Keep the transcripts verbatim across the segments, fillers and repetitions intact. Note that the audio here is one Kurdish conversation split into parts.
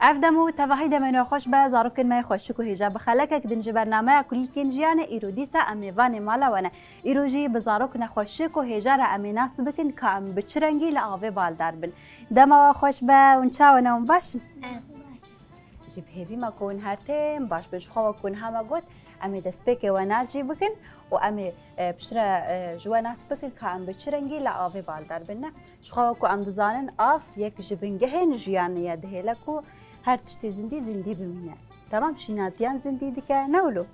Ev dem û tevahî demên we xweş be, zarokên me yê xweşik û hêja. Bi xelekek din ji bernameya Kulîlkên Jiyanê îro dîsa em mêvanê mala we ne. Îro jî bi zarok nexweşik û hêja re em ê nas bikin ka em bi çi rengî li avê baldar bin. Dema we xweş be, hûn çawa ne, hûn baş in? Ji bi hêvî me ku hûn her tên baş bin. Ji xwe wek ku niha me got, em ê destpêkê we nas jî bikin û em ê, e, piştre, e, ji we nas bikin ka em bi çi rengî li avê baldar bin. Ne? Ji xwe ku em dizanin, av yek ji bingehên jiyanê ye, dihêle ku her tiştê zindî, zindî bimîne. Temam, şînatiyan zindî dike, ne wilo?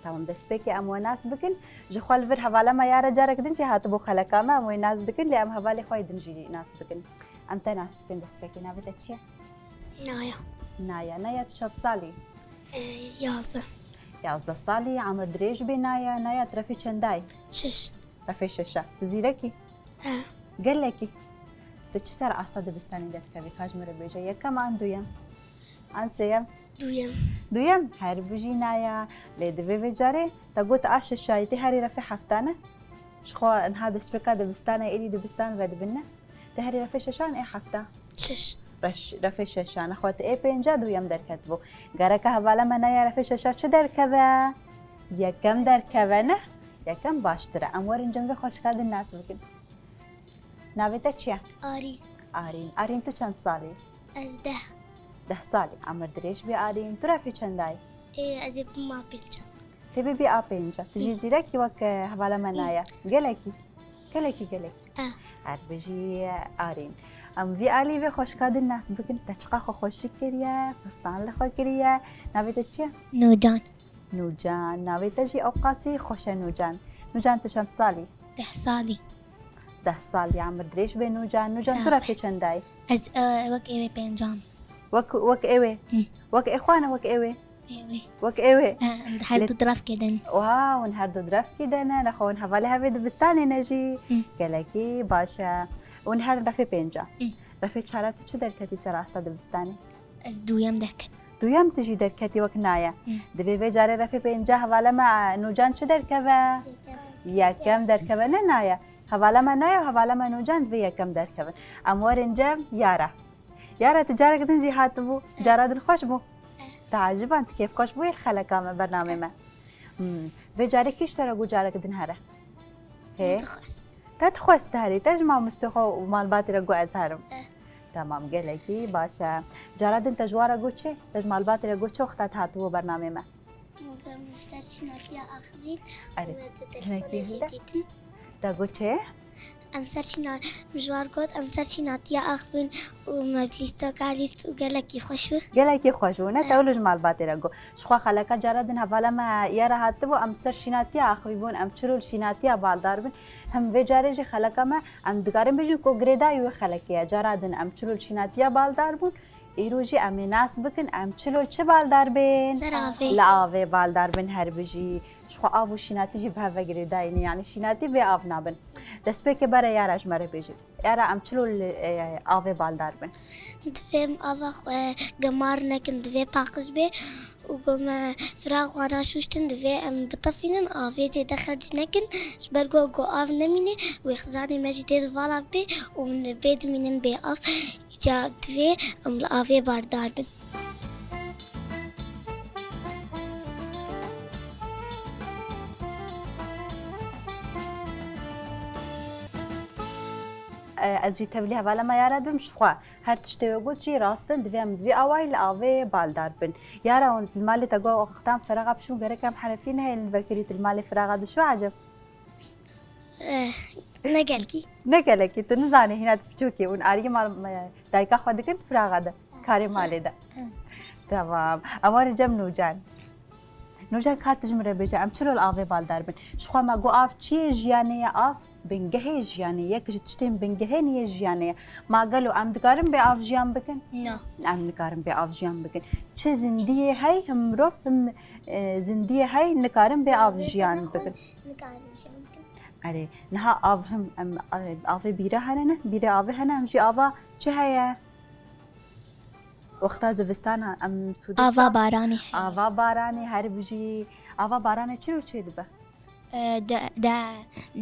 Temam, destpêkê em we nas bikin. Ji xwe li vir hevala me Yara carek din jî hatibû xeleka me, em wê nas dikin, lê em hevalê xwe yê din jî nas bikin. Em te nas bikin destpêkê, navê te çi ye? Naya. Naya, Naya, tu çend salî? Ee, yazdeh. Yazdeh salî, emir dirêj bê Naya. Naya, tu refê çendayî? Şeş. Refê şeşa. Tu zîrekî? He. Gelekî. Tu çi ser asta dibistanê derkevî? Ka ji min re bêje, yekem an duyem? An sêyem? Duyem. Duyem? Her bijî Naya. Lê divê vê carê te got a şeşayî, tê herî refê hefta ne? Ji xwe niha destpêka dibistanê, êdî dibistan vedibin ne? Te herî refê şeşan ê hefta? Şeş. Reş-, refê şeşan. Xwe te ê pênca duyem derketibû. Gereke hevala me Naya refê şeşa çi derkeve? Yekem derkeve ne? Yekem baştir e. Em werin cem vê xweşika din nas bikin. Navê te çi ye? Arîn. Arîn. Arîn, tu çend salî? Ez deh. Deh salî. Emir dirêj bê Arîn. Tu refê çendayî? Ê, ez ê bima pênca. Tê bibî a pênca. Tu jî zîrekî wek, e, hevala me Naya. Gelekî. Gelekî, gelekî. Eh. Her bijî Arîn. Em vî alî vê xweşika din nas bikin. Te çiqa xwe xweşik kiriye, fistan li xwe kiriye. Navê te çi ye? Nûcan. Nûcan. Navê te jî ewqasî xweş e Nûcan. Nûcan, tu çend salî? Deh salî. Deh salî. Emir dirêj bê Nûcan. Nûcan, tu Sağ ol. Refê çendayî? Ez, e, wek êwê pêncam. Wek, wek êwê? Hı. Wek êxwan e, wek êwê? Êwê. Wek êwê? E, em di her Lê du dirafkê de ne. Wow, hûn her du dirafkê de ne. Nexwe hûn hevalê hevê dibistanê ne jî. Hı. Gelekî baş e. Hûn her refê pênca. Hı. Refê çara tu çi derketî ser asta dibistanê? Ez duyem derket. Duyem tu jî derketî wek Naya. Hı. Divê vê carê refê pênca hevala me, e, Nûcan çi derkeve? Yekem. Yekem derkeve ne Naya? Hevala me Naya û hevala me Nûcan divê yekem derkevin. Em werin cem Yara. Yara, tu carek din jî hatibû. Eh. Cara din xweş bû? Eh. Te aciban, tu kêfxweş bûyî xeleka me, bernamê me. Hmm. Vê carê kî ji te re got carek din here? Hê? Min dixwest. Te dixwest herî, te ji mamostê xwe û malbatê re got ez herim. Eh. Temam, gelekî baş e. Cara din te ji wan re got çi? Te ji malbatê re got çi wexta te hatibû bernamê me? Em ser şînatiya axivîn Erê, û me di hinekî telefonê jî dîtin. Te got çi? Em ser şîna-, min ji wan got, em ser şînatiya axivîn û me bi lîstoka lîst û gelekî xweş bû. Gelekî xweş bû, ne? Te wilo ji malbatê re got. Ji xwe xeleka cara din hevala me Yara hatibû, em ser şînatiya axivî bûn, em çilo li şînatiya baldar bin. Hem vê carê jî xeleka me, em dikarin bêjin ku girêdayî wê xelekê ye. Cara din em çilo li şînatiya baldar bûn. Îro jî em ê nas bikin, em çilo li çi baldar bên? Ser avê. Li avê baldar bin her bijî. Ji xwe av û şînatî jî bi hev ve girêdayî ne, yanî şînatî bê av nabin. Destpêkê bere Yara ji me re bêjin. Yara, em çilo li, e, avê baldar bin? Divê em ava xwe gemar nekin, divê paqij bê û ku me firax wana şûştin, divê em bitefînin, avê zêde xerc nekin, ji ber ku, ku av nemîne, wê xizanê me jî tê di vala bê û bê dimînin bê av. Îca divê em li avê bardar bin. Ez jî tevlî hevala me Yara dibim, ji xwe her tiştê we got jî rast in, divê em vî awayî li avê baldar bin. Yara, hûn li malê te got wextan firaxa biçûn gerek em herefî nehêlin vekirî, tu li malê firaxa dişû eceb? Eh, ne gelkî. Ne gelekî, tu nizanî hîna tu piçûkî hûn ariyê mal, me, dayika xwe dikin firaxa de, karê malê de. Hı. Tamam. Em werin cem Nûcan. Nûcan, ka tu ji min re bêje, em çilo li avê baldar bin? Ji xwe me got av çi yê jiyanê ye, av bingehê jiyanê ye, yek ji tiştên bingehên yê jiyanê ye. Ma gelo em dikarin bê av jiyan bikin? Na. Em nikarin bê av jiyan bikin. Çi zindiyê hey, him mirov, him, e, zindiyê hey nikarin bê av jiyan bikin. Nikarin jiyan bikin. Erê, niha av him, em, e, avê bîre hene ne? Bîrê avê hene, em jî ava çi heye? Wexta zivistana em sûdê Ava baranê heye. Ava baranê her bijî. Ava baranê çiro çêdibe? E, de, de,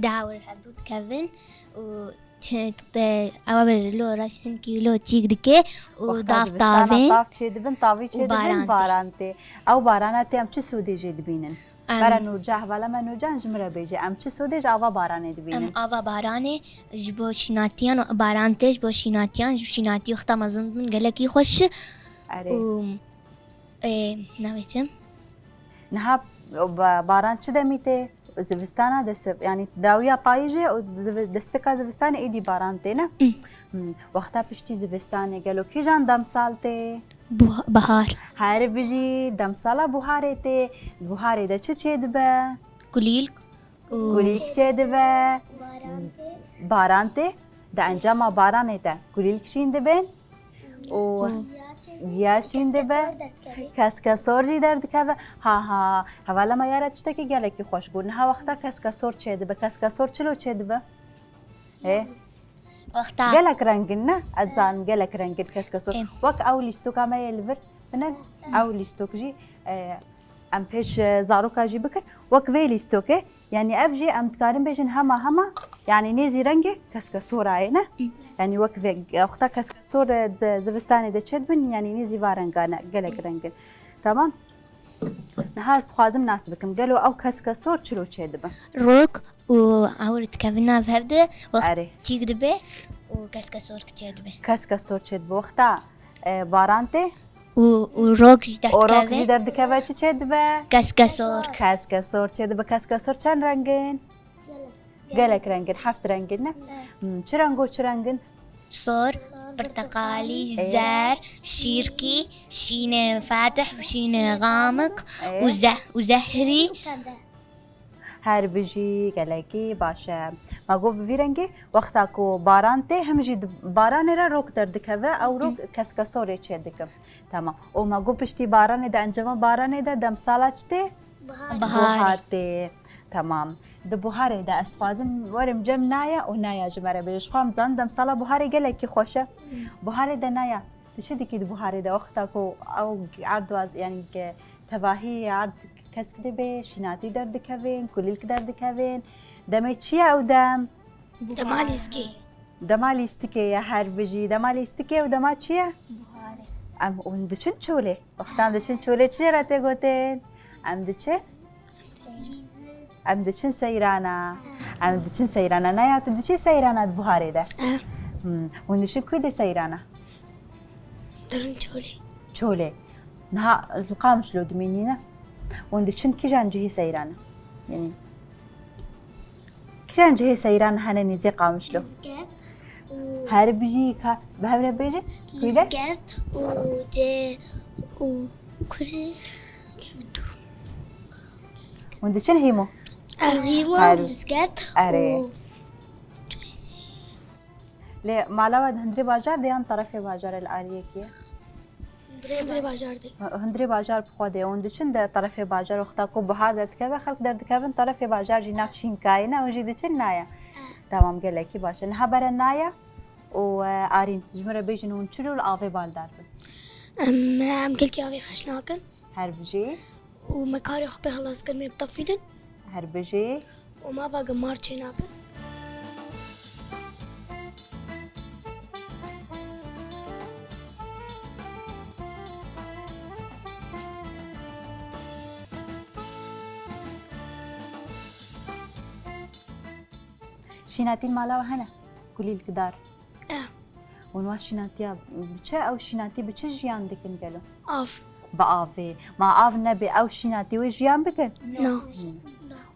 de hewr hevdû dikevin û Çi-, te-, ewa bir lo reş hin kî lo çîk dike û Wexta dav zivistana tavê tav çêdibin, tavî û çêdibin, baran tê. Baran tê. Ew barana tê em çi sûdê jê dibînin? Em Bera Nûrca, hevala me Nûrcan ji min re bêje, em çi sûdê ji ava baranê dibînin? Em ava baranê ji bo şînatiyan û baran tê ji bo şînatiyan, ji şînatî wexta mezin dibin gelekî xweş. Erê. Û, ê, navê çi? Niha ba-, baran çi demî tê? Zivistana dest, yanî dawiya payîzê û zivi-, destpêka zivistanê êdî baran tê, ne? Hı. Hmm. Wexta piştî zivistanê gelo kîjan demsal tê? Buha-, bahar. Her bijî, demsala buharê tê. Buharê de çi çêdibe? Kulîlk û Kulîlk çêdibe. Baran tê. Baran tê. Di encama baranê de kulîlk şîn dibin. Û Û giya şîn dibe. Keskesor jî derdikeve. Ha, ha. Hevala me ya re tiştekî gelekî xweş got. Niha wexta keskesor çêdibe. Keskesor çilo çêdibe? Ê? Wexta. Gelek rengin ne? Ez zanim gelek rengin keskesor. Ê. Wek ew lîstoka me yê li vir. Bine ew lîstok jî, e, em pêş, e, zaroka jî bikin. Wek vê lîstokê, yanî ev jî em dikarin bêjin hema hema, yanî nêzî rengê keskesora ye, ne? Hı. Yanî wek vê, wexta keskesor, e, zi-, zivistanê de çêdibin, yanî nêzî va renga ne, gelek rengin. Tamam? Niha ez dixwazim nas bikim. Gelo ew keskesor çilo çêdibe? Rok û ewr dikevin nav hev de, wext Erê. Çîk dibe û keskesor çêdibe. Keskesor çêdibe. Wexta, e, baran tê? Û, û rok jî Û rok derdikeve. Jî derdikeve, çi çêdibe? Keskesor. Keskesor çêdibe. Keskesor çend rengin? Gelek rengin, heft rengin ne? Evet. Hmm, çi rengo çi rengin? Sor, pirteqalî, Ê. Zer, şîrkî, şînê fatih, şînê xamiq Ê. Û zeh-, û zehrî. Her bijî, gelekî baş e. Ma got bi vî rengî, wexta ku baran tê, him jî di baranê re rok derdikeve, ew rok Hı. Keskesorê çêdikim. Tamam. Û ma got piştî baranê de, encama baranê de demsala çi tê? Bahar. Bahar. Buhar tê. Tamam. Di buharê de ez dixwazim werim cem naya û naya ji me re bêje. Ji xwe em dizanin demsala buharê gelekî xweş e. Buharê de naya, tu çi dikî di buharê de? Wexta ku ew erd waz, yanî ke tevahî erd kesk dibe, şînatî derdikevin, kulîlk derdikevin. Demê çi ye ew dem? Dema lîstikê. Dema lîstikê ye, her bijî. Dema lîstikê û dema çi ye? Buharê. Em hûn diçin çolê. Wexta em diçin çolê çi jê re tê gotin? Em diçin? Em diçin seyrana. Em diçin seyrana. Naya, tu diçî seyrana di buharê de? Eh. Hmm. Hûn diçin ku dê seyrana? Dirin çolê. Çolê. Niha li Qamişlo dimînî ne? Hûn diçin kîjan cihî seyrana? Yanî Kîjan cihê seyran hene nêzî Qamişlo? Mizgeft û Her bijî ka bi hev re bêjin. Kuyde? Mizgeft û cê û kurî. Hûn diçin hîmo? Hîmo, Her- mizgeft Erê. Û Lê mala we di hundirê bajar de yan terefê bajar e li aliyekê? Hundirê bajar de. Hundirê bajar bi xwe de. Hûn diçin de terefê bajar, wexta ku bihar derdikeve, xelk derdikevin terefê bajar jî nav şînkayê ne, hûn jî diçin naya. Tamam, gelekî baş e. Niha bere naya û, e, Arîn, ji min re bêjin hûn çilo li avê baldar bin? Em, em gelkî avê xweş nakin. Her bijî. Û me karê xwe pê xilas kir, me bi tefînin. Her bijî. Û me va gemar çênakin. Şînatî li mala we hene? Kulîlkdar. Eh. Hûn wa şînatiya bi çi, ew şînatî bi çi jiyan dikin gelo? Av. Bi avê. Ma av nebe ew şînatî wê jiyan bikin? No.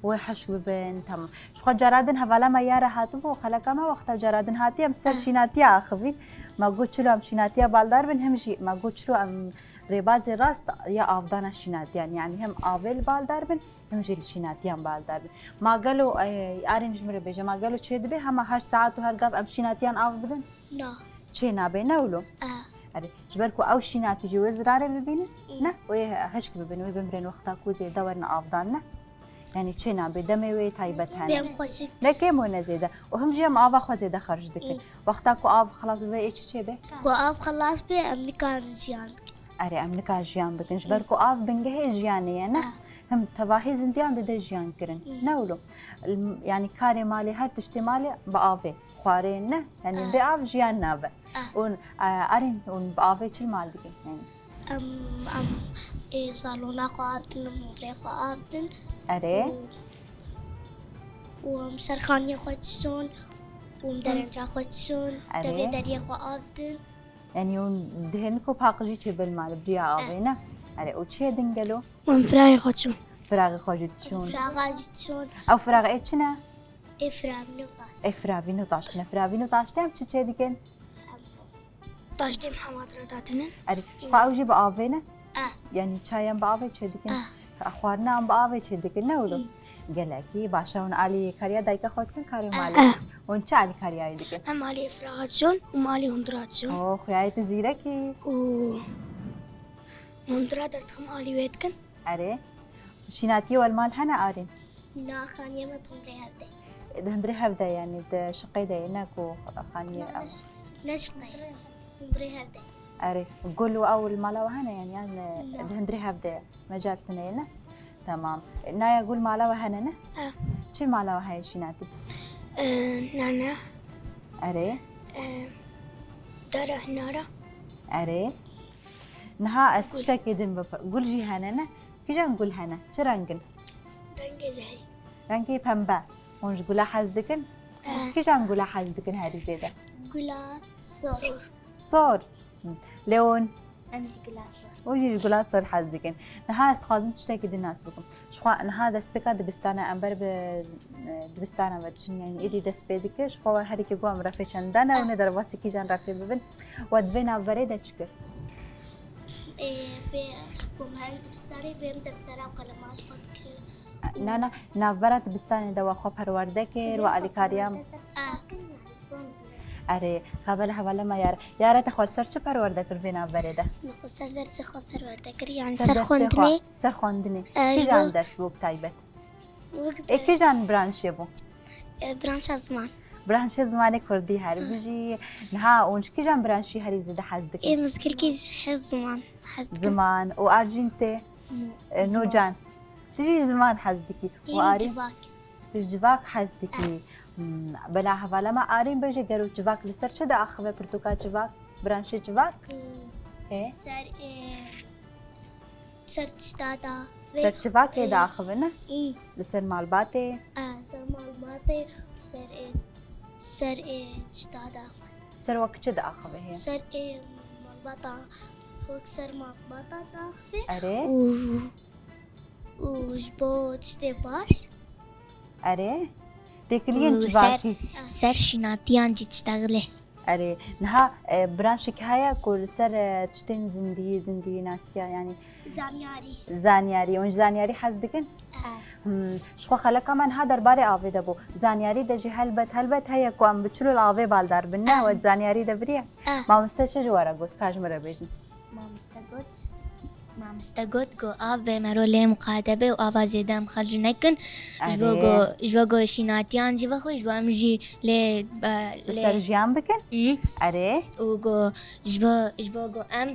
Wê hişk bibin, tamam. Ji xwe cara din hevala me ya re hatibû, xeleka me wexta cara din hatiye em ser Eh. şînatiya axivîn. Me got çilo em şînatiya baldar bin, him jî me got çilo em rêbazê rast ya avdana şînatiyan. Yanî hem avê li baldar bin, Em jî li şînatiyan baldar bin. Ma gelo, e, Arîn ji min re bêje, ma gelo çê dibe hema her saet û her gav em şînatiyan av bidin? Na. Çê nabe, ne wilo? E. Erê, ji ber ku ew şînatî jî wê zirarê bibînin, Ê. ne? Wê hişk bibin, wê bimrên wexta ku zêde werin avdan, ne? Yanî çê nabe, demê wê taybet hene. Bêm xweşik. Ne kêm û ne zêde. Û him jî em ava xwe zêde xerc dikin. Ê. Wexta ku av xilas bibe, ê çi çê be? Ku av xilas be, em nikarin jiyan bikin. Erê, em nika jiyan bikin. Ji ber ku av bingehê jiyanê ye, ne? Ah. Him tevahî zindiyan dide jiyan kirin. Hmm. Ne wilo? Yanî karê malê, her tiştê malê bi avê. xwarê ne? Yanî bê av jiyan nabe. Ah. Û, e, Arîn, hûn bi avê çi li mal dikin? Yanî, Em, em ê salona xwe av din, hûnrê xwe av din. Erê. Û em ser xaniyê xwe dişon. Û em derenca xwe dişon. Erê. Devê deriyê xwe av din. Yanî hûn dihên ku paqijî çêbin mal bi riya avê ne? Erê, û çi ye din gelo? Wan firayê xwe çûn. Firaxê xwe jî dişon. Firaxa jî dişon. Ew firax ê çi ne? Ê firavîn û taşt. Ê firavîn û taşt ne? Firavîn û taştê em çi çê dikin? Taştê em hevat re datinin. Erê, ji xwe ew jî bi avê ne? Eh. Yanî çayan bi avê çê dikin. Ah. Xwarina em bi avê çê dikin ne wilo? Gelekî baş e, hûn alîkariya dayika xwe dikin karê malê. Hûn çi alîkariyayê dikin? Em alî firaxa çûn û em alî hûndira çûn. Oh, xuyayê tu zîrekî. Û hûndira derdixin alî wê dikin. Erê. Şînatiyê we li mal hene Arîn? Na, xaniyê me di hundirê hev de. Di hundirê hev de yanî di şiqê de ye ne ku xaniyê ev. Ne şiqe. Hundirê hev de. Erê. Gul û ew li mala we hene yanî yan Na. di hundirê hev de ye. Mecal tune ye ne? Tamam. Naya gul mala we hene ne? Eh. Çi mala we heye Şînatî? Ee, nane. Erê. Ee, dara hinara. Erê. Niha ez tiştekê din bipir. Gul jî hene ne? Kîjan gul hene? Çi reng in? Rengê zehî. Rengê pembe. Hûn ji gula hez dikin? Kîjan gula hez dikin herî zêde? Gula sor. Sor. Leon. Em ji gula sor. Û jî ji gula sor hez dikin. Niha ez dixwazim tiştekî din nas bikim. Ji xwe niha destpêka dibistana em ber bi, e, dibistana ve diçin, yanî êdî dest pê dike. Ji xwe we herî ku em refê çend dane û ne derbasî kîjan refê bibin. We di vê navberê de çi kir? Ê, bê, ku em her dibistanê bêm deftera û qelema ji xwe dikirin. Na, na, navbera dibistanê de we xwe perwerde kir, we alîkariya. Erê, kabel hevalema yar. Yare te xwe li ser çi perwerde kir vê navberê de? Min xwe ser dersê xwe perwerde kir, yanî Ser ser dersê xwendinê. xwe, ser xwendinê. Ez Kîjan bo- ders bû bi taybet? Ê kîjan branşê bû? E, branşa ziman. Branşê zimanê kurdî her bijî. Niha hûn ji kîjan branşî herî zêde hez dikin? Ê, min zikirkî ji hez ziman hez dikim. Ziman û Arjîn tê? E, Nûcan. Tu jî ji ziman hez dikî. Û Ê, Arîn? Civak. Tu ji civak hez dikî. Hmm, bela hevalema Arîn bêje gero civak li ser çi diaxive pirtûka civak? Branşê civak? Ê? Ser, e, ser tişta da. Ser çivakê diaxive ne? Ê, Li ser malbatê. e, ser malbatê, ser, e, ser, e, tişta da. Ser wek çi diaxive hê? Ser, e, malbata, wek ser malbata da. Erê. Û, û ji bo tiştê baş. Erê. Têkiliyên Û civakî. Ser şînatiyan jî tiştexilê. Erê. Niha, e, branşek heye ku li ser, e, tiştên zindî, zindî nasiya, yanî Zanyarî. zanyarî. Hûn ji zanyarî hez dikin? Hmm. Ji xwe xeleka me niha derbarê avê de bû. Zanyarî de jî helbet, helbet heye ku em bi çilo li avê baldar bin. Ne, we di zanyarî de biriye. Eh. Mamoste çi ji we re got? Ka ji min re bêjin. Mamoste got. Mamoste got ku av bê mero lê muqate be û ava zêde em xerc nekin. Ji bo Erê. ku, ji bo ku şînatiyan jî vexwe, ji bo em jî lê, e, Li lê ser jiyan bikin? Hı. Erê. Û ku ji bo, ji bo ku em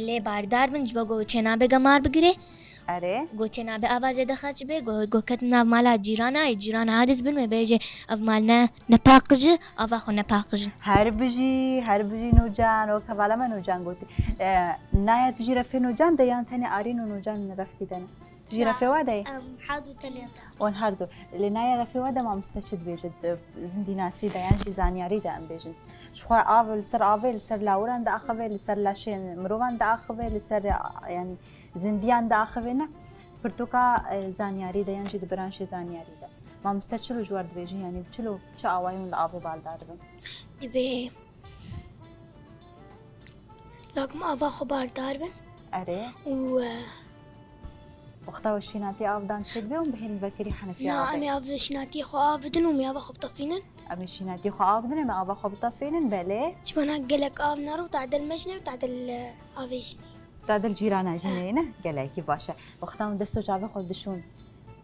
lê bardar bin, ji bo ku çênabe gemar bigire. Erê. Ku çênabe ava zêde xerc be, ku, ku ketin nav mala cîrana, ê cîrana hadis bin me bêje ev mal ne, ne paqij e, ava xwe ne paqij in. Her bijî, her bijî Nûcan, wek hevala me Nûcan gotî. E, naya tu jî refê Nûcan de yan tenê Arîn û Nûcan refkî de ne? Tu jî refê we de ye? Em her du tenê de. Wan her du. Lê naya refê we de mamoste çi dibêje di zindînasî de yan jî zanyarî de em bêjin. Ji xwe av, li ser avê, li ser lawiran diaxive, li ser laşên mirovan diaxive, li ser, yanî, zindiyan diaxive ne? Pirtûka, e, zanyarî de yan jî di branşê zanyarî de. Mamoste çilo ji we re dibêjin, yanî çilo çi awayî hûn li avê baldar dibin? Dibê. Lakim ava xwe bardar bin. Erê. Û, e, Wexta we şînatî av dan çêdibe hûn bihêlin vekirî henefiya Na, avê. em ê av şînatiyê xwe av bidin û em ê ava xwe bitefînin. Em ê şînatî xwe av bidin, em ê ava xwe bitefînin, belê. Ji bo gelek av naro, tadil me jî ne, tadil, e, avê jî ne. Tadil cîrana jî ne, gelekî baş e. Wexta hûn dest û çavê xwe dişûn.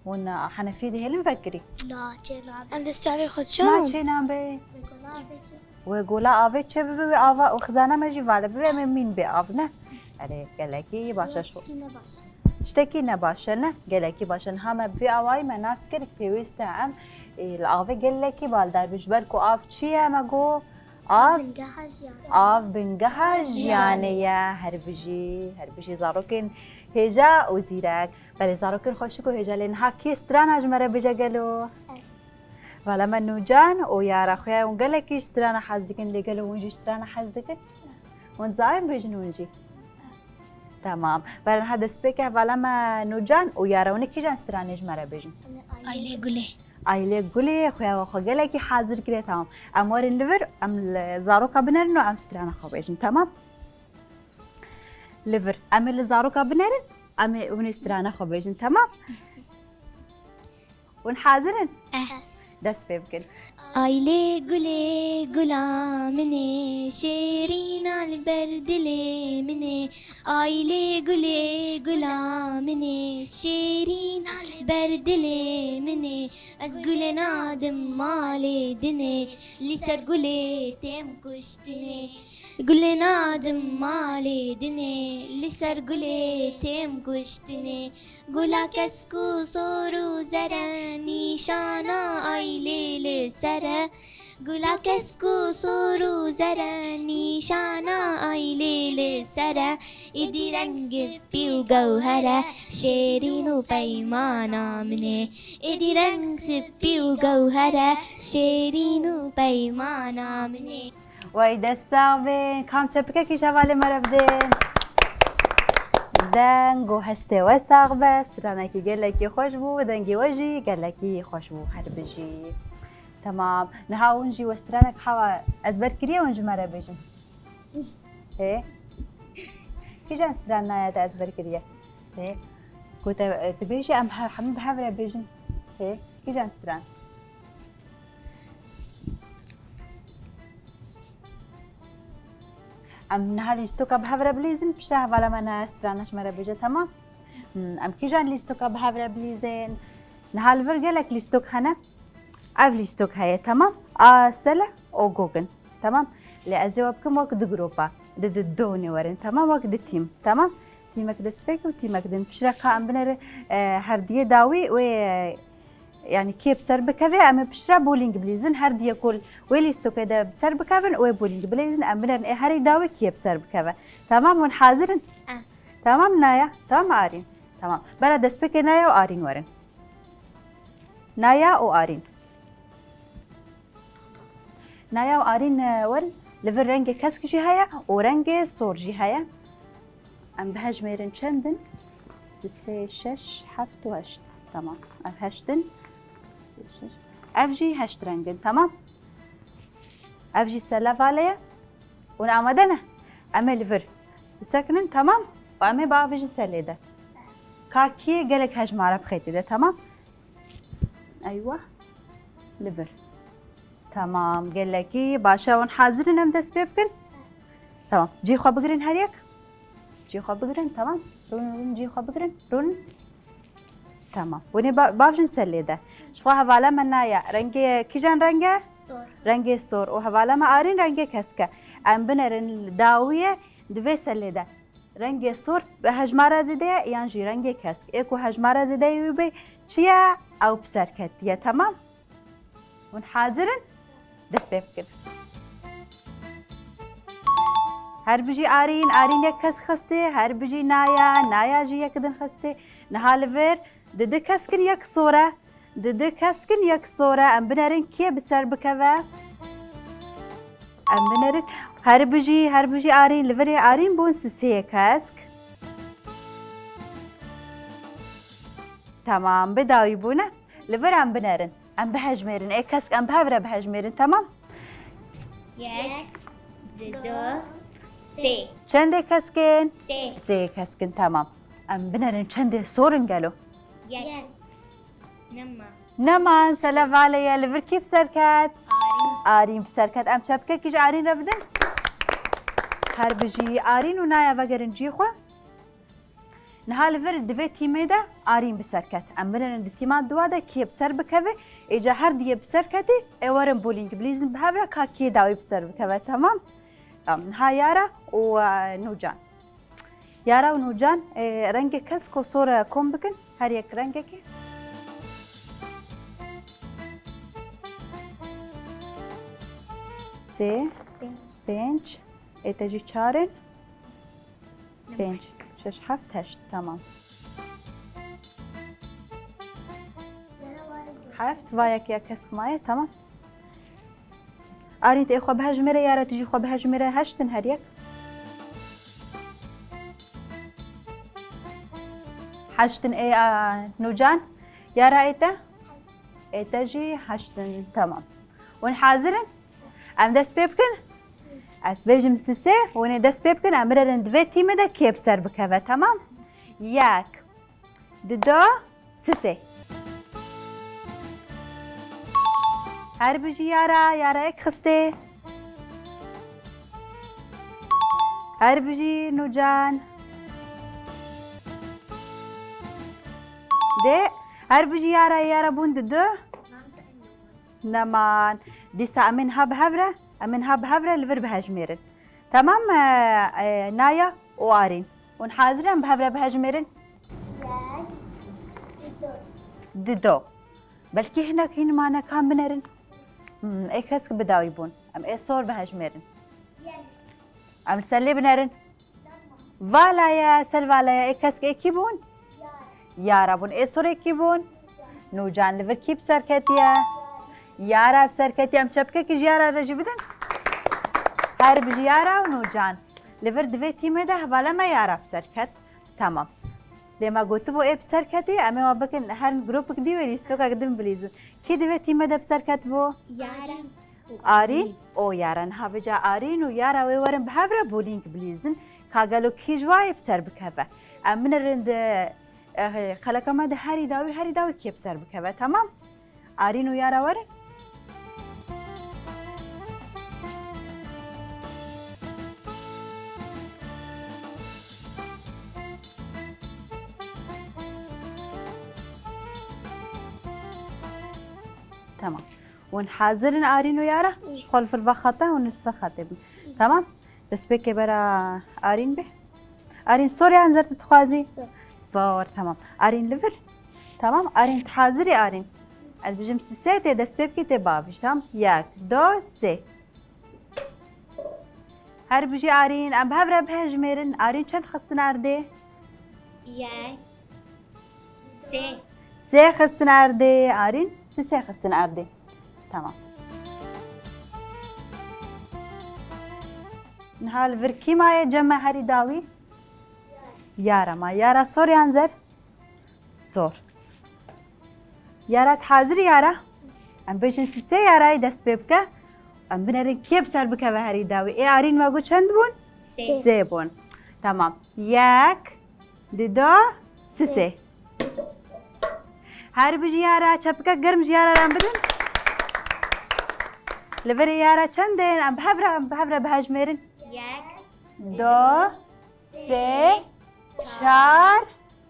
Hûn, e, henefiyê dihêlin vekirî. Na, çê nabe. Em dest çavê xwe Na dişon. çê nabe. Gola bêjî. Wê gola avê çê bibe, wê ava, wê xizana me jî vale bibe, em ê mîn bê av, ne? Erê, gelekî baş e. Tişkî ne baş. Tiştekî ne baş e, ne? Gelekî baş e. Niha me bi vî awayî me nas kir, pêwîst e em, ê, li avê gelekî baldar bin. Ji ber ku av çi ye, me got? Av, Bingeha jiyanê. Av bingeha jiyanê ye. Her bijî, her bijî zarokên hêja û zîrek. Belê zarokên xweşik û hêja, lê niha kê strana ji me re bêje gelo? Ez. Vala me Nûcan û yara xwe ya hûn gelekî ji strana hez dikin, lê gelo hûn jî ji strana hez dikin? Hûn dizanin bêjin hûn jî? Tamam. Bera niha destpêkê hevala me Nûcan û yara hûn ê kîjan stranê ji me re bêjin? Ailê Gulê. Ailê Gulê xuya we xwe gelekî hazir kiriye, tamam. Em werin li vir, em li zaroka binerin û em strana xwe bêjin, tamam? Li vir, em ê li zaroka binerin, em ê hûn ê strana xwe bêjin, tamam? Hûn hazir in? Eh. Dest pê bikin. Ailê Gulê gula min ê, şêrîna li ber dilê min ê. Ailê Gulê gula min ê, şêrîna li ber dilê min ê. Ez gulê nadim malê dinê, li ser gulê têm kuştinê. Gulê nadim malê dinê, li ser gulê têm kuştinê. Gula kesk û sor û zer e, nîşana ailê li ser e. Gula kesk û sor û zer e, nîşana ailê li ser e. Êdî reng spî û gewher e, şêrîn û peymana min ê. Êdî reng spî û gewher e, şêrîn û peymana min ê. Wey dest sax bin. Kam çepikekî ji hevalê me re bidin. Deng û hestê we sax be. Stranekî gelekî xweş bû. Dengê we jî gelekî xweş bû. Her bijî. Temam. Niha hûn jî we stranek hewa ezber kiriye, hûn ji me re bêjin. Hê? Kîjan stran naya te ezber kiriye? Hê? Ku te, e, tu bêjî em he-, hemî bi hev re bêjin. Hê? Kîjan stran? Em niha lîstoka bi hev re bilîzin, piştre hevala me naya strana ji me re bêje, temam? Hmm, em kîjan lîstoka bi hev re bilîzin? Niha li vir gelek lîstok hene. Ev lîstok heye, temam? A sele û gogin, temam? Lê ez ê we bikim wek du gropa. Di, di donê werin, temam? Wek du tîm, temam? Tîmek destpêk û tîmek din. Piştre ka em binerin, e, her diyê dawî wê, e, yanî kê bi ser bikeve, em ê piştre bowling bilîzin. Her diyê ku wê lîstokê de bi ser bikevin, wê bowling bilîzin. Em binerin ê herî dawî kê bi ser bikeve. Temam, hûn hazir in? Eh. Temam, Naya? Temam, Arîn? Temam. Bera destpêkê Naya û Arîn werin. Naya û Arîn. Naya û Arîn, e, werin. Li vir rengê kesk jî heye û rengê sor jî heye. Em bihejmêrin çend in? Sê, şeş, heft û heşt. Tamam. Ev heşt in. Sê, şeş. Ev jî heşt reng in. Tamam. Ev jî sele vale ye. Hûn amade ne? Em ê li vir bisekinin, temam? Û em ê biavêjin ser lê de. Ka kî gelek hejmara bixê tê de, temam? Eywa. Li vir. Temam, gelekî baş e. Hûn hazir in em dest pê bikin? Temam. Cihê xwe bigirin her yek. Cihê xwe bigirin, temam. Rûnin, rûnin, cihê xwe bigirin. Rûnin. Tamam. Hûn ê ba-, bavêjin ser lê de. Ji xwe hevala me Naya. Rengê kîjan reng e? Sor. Rengê sor. Û hevala me Arîn rengê kesk e. Em binerin dawiyê, divê ser lê de. Rengê sor bi hejmara zêde ye yan jî rengê kesk? Ê ku hejmara zêde yê wî bê çi ye? Ew bi ser ketiye. Temam? Hûn hazir in? Dest pê bikin. Her bijî Arîn, Arîn yek kesk xistê, her bijî Naya, Naya jî yek din xistê. Niha li vir di du kesk in, yek sor e. Di du kesk in, yek sor e. Em binerin kê bi ser bikeve? Em binerin. Her bijî, her bijî Arîn, li virê Arîn bûn sisê kesk. Temam, bi dawî bûne. Li vir em binerin. Em bihejmêrin. Ê kesk em bi hev re bihejmêrin, temam? Yek, du, sê. Çendê kesk in? Sê. Sê kesk in, temam. Em binerin çendê sor in gelo? Yek. Nema. Neman, sele vale ye, li vir kî bi ser ket? Arîn. Arîn bi ser ket. Em çepikekî ji Arîn re bidin. Her bijî Arîn û Naya vegerin cihê xwe. Niha li vir di vê tîmê de Arîn bi ser ket. Em binerin di tîma dua de kê bi ser bikeve, êca her diyê bi ser ketî, ê werin bowling bilîzin bi hev re ka kê dawî bi ser bikeve, temam? Tamam, niha Yara û, e, Nûcan. Yara û Nûcan, e, rengê kesk û sor e kom bikin. Her yek rengekê. Sê, Pênc. Pênc, ê te jî çar in. Pênc, şeş, heft, heşt. Tamam. Heft, va yek ya kesk maye, tamam. Arîn, te xwe bihejmêre, Yara, tu jî xwe bihejmêre, heşt in her yek. Heşt in ê, a, Nûcan. Yara, ê te? Ê te jî heşt in, tamam. Hûn hazir in? Em dest pê bikin? Ez bêjim sisê, hûn ê dest pê bikin, em binerin di vê tîmê de kê bi ser bikeve, tamam? Yek, dido, sisê. Her bijî Yara, Yara yek xistê. Her bijî Nûcan. Dê, her bijî Yara, Yara bûn dido. Neman. Dîsa em ê niha bi hev re, em ê niha bi hev re li vir bihejmêrin. Temam, e, e, Naya û Arîn. Hûn hazir in em bi hev re bihejmêrin? Yek, dido. Dido. Belkî hinek hîn mane, ka em binerin? Hmm, ê kesk bi dawî bûn. Em ê sor bihejmêrin. Yek. Em li ser lê binerin. Vala ye, ser vala ye. Ê kesk ê kî bûn? Yara bûn. Ê sor ê kî bûn? Nûcan. Li vir kî bi ser ketiye? Yara bi ser ketiye. Em çepkekî ji Yara re jî bidin. Her bijî Yara û Nûcan. Li vir di vê tîmê de hevala me Yara bi ser ket. Tamam. Lê me gotibû ê bi ser ketî, em ê wan bikin her gropek dî wê lîstokek din bilîzin. Kî di vê tîmê de bi ser ketibû? Yara. Arîn û Yara. Niha vêca Arîn û Yara wê werin bi hev re bowling bilîzin. Ka gelo kî ji wa yê bi ser bikeve. Em binerin di, eh, xeleka me de herî dawî, herî dawî kê bi ser bikeve, temam? Arîn û Yara werin. Tamam. Hûn hazir in Arîn û Yara? Ji xwe li vir vexete, hûn li ser xetê bin. Tamam? Destpêkê bera Arîn be. Arîn, sor yan zer tu dixwazî? Sor. Sor, tamam. Arîn, li vir. Tamam, Arîn, tu hazir î Arîn? Ez bijim sisê, tê dest pê bikî, tê bavêjî, tamam? Yek, do, sê. Her bijî Arîn, em bi hev re bihejmêrin. Arîn çend xistin erdê? Yek. Sê. Sê xistin erdê, Arîn. Sisê xistin erdê. Tamam. Niha li vir kî maye cem me herî dawî? Yara ma. Yara sor yan zer? Sor. Yara, tu hazir î Yara? Em bêjin sisê Yarayê dest pê bike. Em binerin kê bi ser bikeve herî dawî. Ê Arîn me got çend bûn? Sê. Sê bûn. Tamam. Yek, dido, sisê. Her bijî Yara, çepikek germ ji Yara re em bidin. Li vir ê Yara çend ên? Em bi hev re, em bi hev re bihejmêrin. Yek. Do, sê, çar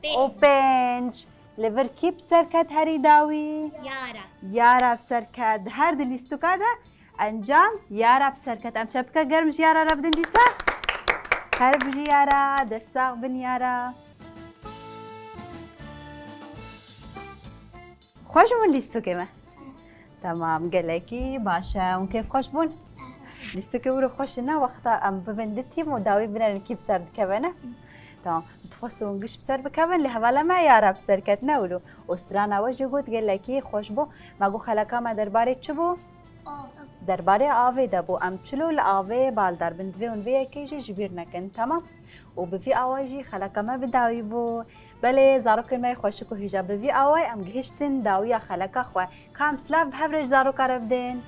û pênc. Li vir kî bi ser ket herî dawî? Yara. Yara bi ser ket. Di her di lîstoka de encam Yara bi ser ket. Em çepike germ ji Yara re bidin dîsa. Her bijî Yara, dest sax bin Yara. Xweş bûn lîstokê me? Tamam, gelekî baş e. Hûn kêfxweş bûn? Lîstokê wilo xweş e, ne wexta em bibin du tîm û dawî binerin kî bi ser dikeve, ne? Tamam. Dixwest hûn giş bi ser bikevin, lê hevala me Yara bi ser ket, ne wilo. Û strana we jî got gelekî xweş bû. Me got xeleka me derbarê çi bû? Derbarê avê de bû. Em çilo li avê baldar bin. Divê hûn vê yekê jî ji bîr nekin. Temam? Û bi vî awayî jî xeleka me bi dawî bû. Belê, zarokên me yê xweşik û hêja, bi vî awayî em gihiştin dawiya xeleka xwe. Ka em silav bi hev re ji zaroka re bidin.